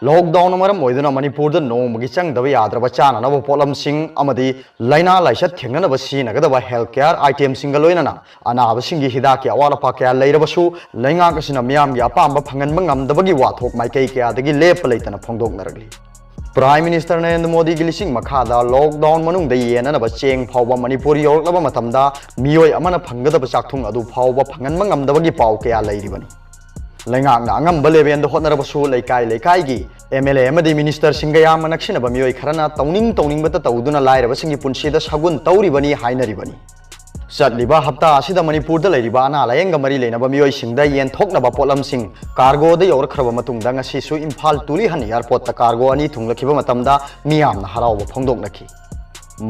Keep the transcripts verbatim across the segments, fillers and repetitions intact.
ꯂꯣꯛꯗꯥꯎꯟꯅ ꯃꯔꯝ ꯑꯣꯏꯗꯨꯅ ꯃꯅꯤꯄꯨꯔꯗ ꯅꯣꯡꯃꯒꯤ ꯆꯪꯗꯕ ꯌꯥꯗ꯭ꯔꯕ ꯆꯥꯅꯅꯕ ꯄꯣꯠꯂꯝꯁꯤꯡ ꯑꯃꯗꯤ ꯂꯥꯏꯅꯥ ꯂꯥꯏꯆꯠ ꯊꯦꯡꯅꯅꯕ ꯁꯤꯖꯤꯟꯅꯒꯗꯕ health care itemꯁꯤꯡꯒ ꯂꯣꯏꯅꯅ ꯑꯅꯥꯕꯁꯤꯡꯒꯤ ꯍꯤꯗꯥꯛꯀꯤ ꯑꯋꯥꯠ ꯑꯄꯥ ꯀꯌꯥ ꯂꯩꯔꯕꯁꯨ, ꯂꯩꯉꯥꯛ ꯑꯁꯤꯅ ꯃꯤꯌꯥꯝꯒꯤ ꯑꯄꯥꯝꯕ ꯐꯪꯍꯟꯕ ꯉꯝꯗꯕꯒꯤ ꯋꯥꯊꯣꯛ ꯃꯥꯏꯀꯩ ꯀꯌꯥꯗꯒꯤ ꯂꯦꯞꯄ ꯂꯩꯇꯅ ꯐꯣꯡꯗꯣꯛꯅꯔꯛꯂꯤ꯫ Prime Minister ꯅꯔꯦꯟꯗ꯭ꯔ ꯃꯣꯗꯤꯒꯤ ꯂꯤꯁꯤꯡ ꯃꯈꯥꯗ ꯂꯣꯛꯗꯥꯎꯟ ꯃꯅꯨꯡꯗ ꯌꯦꯟꯅꯅꯕ ꯆꯦꯡ ꯐꯥꯎꯕ ꯃꯅꯤꯄꯨꯔ ꯌꯧꯔꯛꯂꯕ ꯃꯇꯝꯗ, ꯃꯤꯑꯣꯏ ꯑꯃꯅ ꯐꯪꯒꯗꯕ ꯆꯥꯛꯊꯨꯡ ꯑꯗꯨ ꯐꯥꯎꯕ ꯐꯪꯍꯟꯕ ꯉꯝꯗꯕꯒꯤ ꯄꯥꯎ ꯀꯌꯥ ꯂꯩꯔꯤꯕꯅꯤ꯫ ꯂꯩꯉꯥꯛꯅ ꯑꯉꯝꯕ levelꯗ ꯍꯣꯠꯅꯔꯕꯁꯨ, ꯂꯩꯀꯥꯏ ꯂꯩꯀꯥꯏꯒꯤ MLA ꯑꯃꯗꯤ ministerꯁꯤꯡꯒ ꯌꯥꯝꯅ ꯅꯛꯁꯤꯟꯅꯕ ꯃꯤꯑꯣꯏ ꯈꯔꯅ ꯇꯧꯅꯤꯡ ꯇꯧꯅꯤꯡꯕꯇ ꯇꯧꯗꯨꯅ ꯂꯥꯏꯔꯕꯁꯤꯡꯒꯤ ꯄꯨꯟꯁꯤꯗ ꯁꯥꯒꯨꯟ ꯇꯧꯔꯤꯕꯅꯤ ꯍꯥꯏꯅꯔꯤꯕꯅꯤ꯫ ꯆꯠꯂꯤꯕ ꯍꯞꯇꯥ ꯑꯁꯤꯗ ꯃꯅꯤꯄꯨꯔꯗ ꯂꯩꯔꯤꯕ ꯑꯅꯥ ꯂꯥꯌꯦꯡꯒ ꯃꯔꯤ ꯂꯩꯅꯕ ꯃꯤꯑꯣꯏꯁꯤꯡꯗ ꯌꯦꯟꯊꯣꯛꯅꯕ ꯄꯣꯠꯂꯝꯁꯤꯡ cargoꯗ ꯌꯧꯔꯛꯈ꯭ꯔꯕ ꯃꯇꯨꯡꯗ, ꯉꯁꯤꯁꯨ ꯏꯝꯐꯥꯜ ꯇꯨꯂꯤꯍꯟ airportꯇ cargo ꯑꯅꯤ ꯊꯨꯡꯂꯛꯈꯤꯕ ꯃꯇꯝꯗ ꯃꯤꯌꯥꯝꯅ ꯍꯔꯥꯎꯕ ꯐꯣꯡꯗꯣꯛꯅꯈꯤ꯫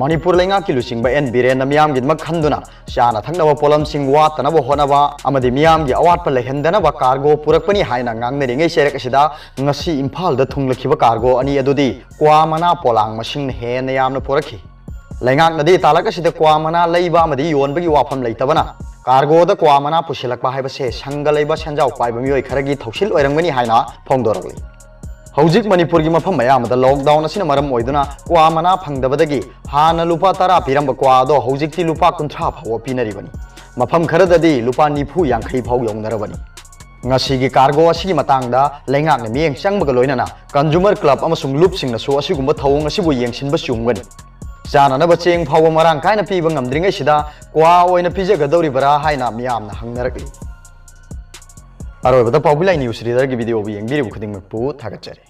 ꯃꯅꯤꯄꯨꯔ ꯂꯩꯉꯥꯛꯀꯤ ꯂꯨꯆꯤꯡꯕ ꯑꯦꯟ ꯕꯤꯔꯦꯟꯅ ꯃꯤꯌꯥꯝꯒꯤꯗꯃꯛ ꯈꯟꯗꯨꯅ ꯆꯥꯅ ꯊꯛꯅꯕ ꯄꯣꯠꯂꯝꯁꯤꯡ ꯋꯥꯠꯇꯅꯕ ꯍꯣꯠꯅꯕ ꯑꯃꯗꯤ ꯃꯤꯌꯥꯝꯒꯤ ꯑꯋꯥꯠꯄ ꯂꯩꯍꯟꯗꯅꯕ cargo ꯄꯨꯔꯛꯄꯅꯤ ꯍꯥꯏꯅ ꯉꯥꯡꯅꯔꯤꯉꯩ ꯆꯩꯔꯛ ꯑꯁꯤꯗ, ꯉꯁꯤ ꯏꯝꯐꯥꯜꯗ ꯊꯨꯡꯂꯛꯈꯤꯕ cargo ꯑꯅꯤ ꯑꯗꯨꯗꯤ ꯀ꯭ꯋꯥ ꯃꯅꯥ ꯄꯣꯂꯥꯡ ꯃꯁꯤꯡꯅ ꯍꯦꯟꯅ ꯌꯥꯝꯅ ꯄꯨꯔꯛꯈꯤ꯫ ꯂꯩꯉꯥꯛꯅꯗꯤ ꯇꯥꯂꯛ ꯑꯁꯤꯗ ꯀ꯭ꯋꯥ ꯃꯅꯥ ꯂꯩꯕ ꯑꯃꯗꯤ ꯌꯣꯟꯕꯒꯤ ꯋꯥꯐꯝ ꯂꯩꯇꯕꯅ, cargoꯗ ꯀ꯭ꯋꯥ ꯃꯅꯥ ꯄꯨꯁꯤꯜꯂꯛꯄ ꯍꯥꯏꯕꯁꯦ ꯁꯪꯒ ꯂꯩꯕ ꯁꯦꯟꯖꯥꯎ ꯄꯥꯏꯕ ꯃꯤꯑꯣꯏ ꯈꯔꯒꯤ ꯊꯧꯁꯤꯜ ꯑꯣꯏꯔꯝꯒꯅꯤ ꯍꯥꯏꯅ ꯐꯣꯡꯗꯣꯔꯛꯂꯤ꯫ ꯍꯧꯖꯤꯛ ꯃꯅꯤꯄꯨꯔꯒꯤ ꯃꯐꯝ ꯑꯌꯥꯝꯕꯗ ꯂꯣꯛꯗꯥꯎꯟ ꯑꯁꯤꯅ ꯃꯔꯝ ꯑꯣꯏꯗꯨꯅ ꯀ꯭ꯋꯥ ꯃꯅꯥ ꯐꯪꯗꯕꯗꯒꯤ ꯍꯥꯟꯅ ꯂꯨꯄꯥ ꯇꯔꯥ ꯄꯤꯔꯝꯕ ꯀ꯭ꯋꯥ ꯑꯗꯣ ꯍꯧꯖꯤꯛꯇꯤ ꯂꯨꯄꯥ ꯀꯨꯟꯊ꯭ꯔꯥ ꯐꯥꯎꯕ ꯄꯤꯅꯔꯤꯕꯅꯤ꯫ ꯃꯐꯝ ꯈꯔꯗꯗꯤ ꯂꯨꯄꯥ ꯅꯤꯐꯨ ꯌꯥꯡꯈꯩ ꯐꯥꯎ ꯌꯧꯅꯔꯕꯅꯤ꯫ ꯉꯁꯤꯒꯤ cargo ꯑꯁꯤꯒꯤ ꯃꯇꯥꯡꯗ ꯂꯩꯉꯥꯛꯅ ꯃꯤꯠꯌꯦꯡ ꯆꯪꯕꯒ ꯂꯣꯏꯅꯅ Consumer Club ꯑꯃꯁꯨꯡ ꯂꯨꯞꯁꯤꯡꯅꯁꯨ ꯑꯁꯤꯒꯨꯝꯕ ꯊꯧꯑꯣꯡ ꯑꯁꯤꯕꯨ ꯌꯦꯡꯁꯤꯟꯕ ꯆꯨꯝꯒꯅꯤ꯫ ꯆꯥꯅꯅꯕ ꯆꯦꯡ ꯐꯥꯎꯕ ꯃꯔꯥꯡ ꯀꯥꯏꯅ ꯄꯤꯕ ꯉꯝꯗ꯭ꯔꯤꯉꯩꯁꯤꯗ ꯀ꯭ꯋꯥ ꯑꯣꯏꯅ ꯄꯤꯖꯒꯗꯧꯔꯤꯕ꯭ꯔꯥ ꯍꯥꯏꯅ ꯃꯤꯌꯥꯝꯅ ꯍꯪꯅꯔꯛꯂꯤ꯫ ꯑꯔꯣꯏꯕꯗ ꯄꯥꯎꯕꯤ ꯂꯥꯏ news readerꯒꯤ videoꯕꯨ ꯌꯦꯡꯕꯤꯔꯤꯕ ꯈꯨꯗꯤꯡꯃꯛꯄꯨ ꯊꯥꯒꯠꯆꯔꯤ꯫